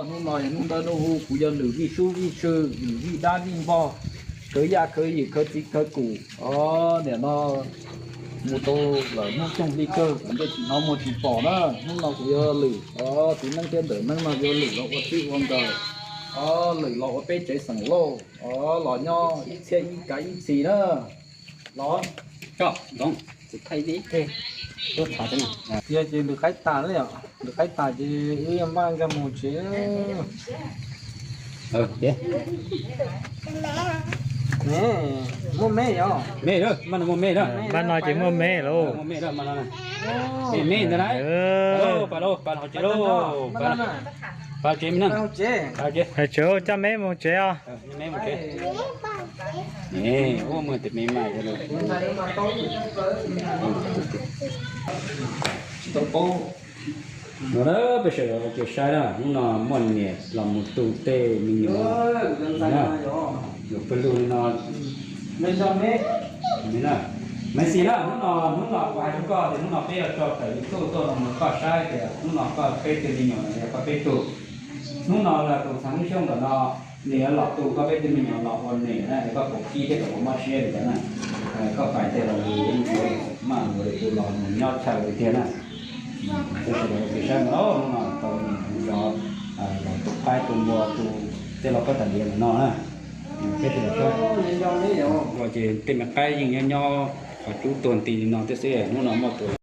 Hnub no yog hnub ntaub hnub hu, kuv yog Lwm Vij Sub Vij Tsw, Lwm Vij Dab Vij Npog, khawv yaj khawv yim khawv txiv khawv kum. Os, nim no mus tau lawm hnub xyooj hli kawg, kuv ntsej tsis hnov muag tsis pom na. Hnub no kuv yog Lwm, os, txiv neeb thiab ntawm neeb no yog Lwm los ua txij ua nkawm, os, Lwm los ua peb tsev xeem lauj, os, los nyob ib txhiab ib kav ib txhis na. Los, yog ces Lwm qaib tas li os, Lwm qaib tas ces wb yuav npaj nkag mus tsev. Muaj me yog? Me, npaj no ces muaj me lauj. Me ntawd na. Pab tsev, coj me mus tsev os. Ua muag tes me mas tsis tau paub. No na, peb sawv daws ua ke saib na, hnub no muaj niam los mus tu tej me nyuam na, yuav pawg lug li no. Maiv Xis na, hnub no, hnub no kuv hais rau koj tias hnub no peb yuav tso tawm YouTube tuaj no mus koj saib tias hnub no koj peb tej me nyuam no yog koj peb tug. Hnub no los tus txheeb xyooj ntawm no nws yuav los tu koj peb tej me nyuam los ua nws na, es koj puas kib thiab koj puas mob siab li cas na. Koj pais tej los mus maj mus li tus los mus nyob chaw li tiag na. Peb sawv daws ua ke saib no, hnub no tau nws zov los tus qaib tus npua tus tej los koj tas liav ntawm no na. Peb sawv daws saib, ua ces tej me qaib yeej nyob nyob qhov cub tuag nti li no thiab xwb, hnub no muaj tus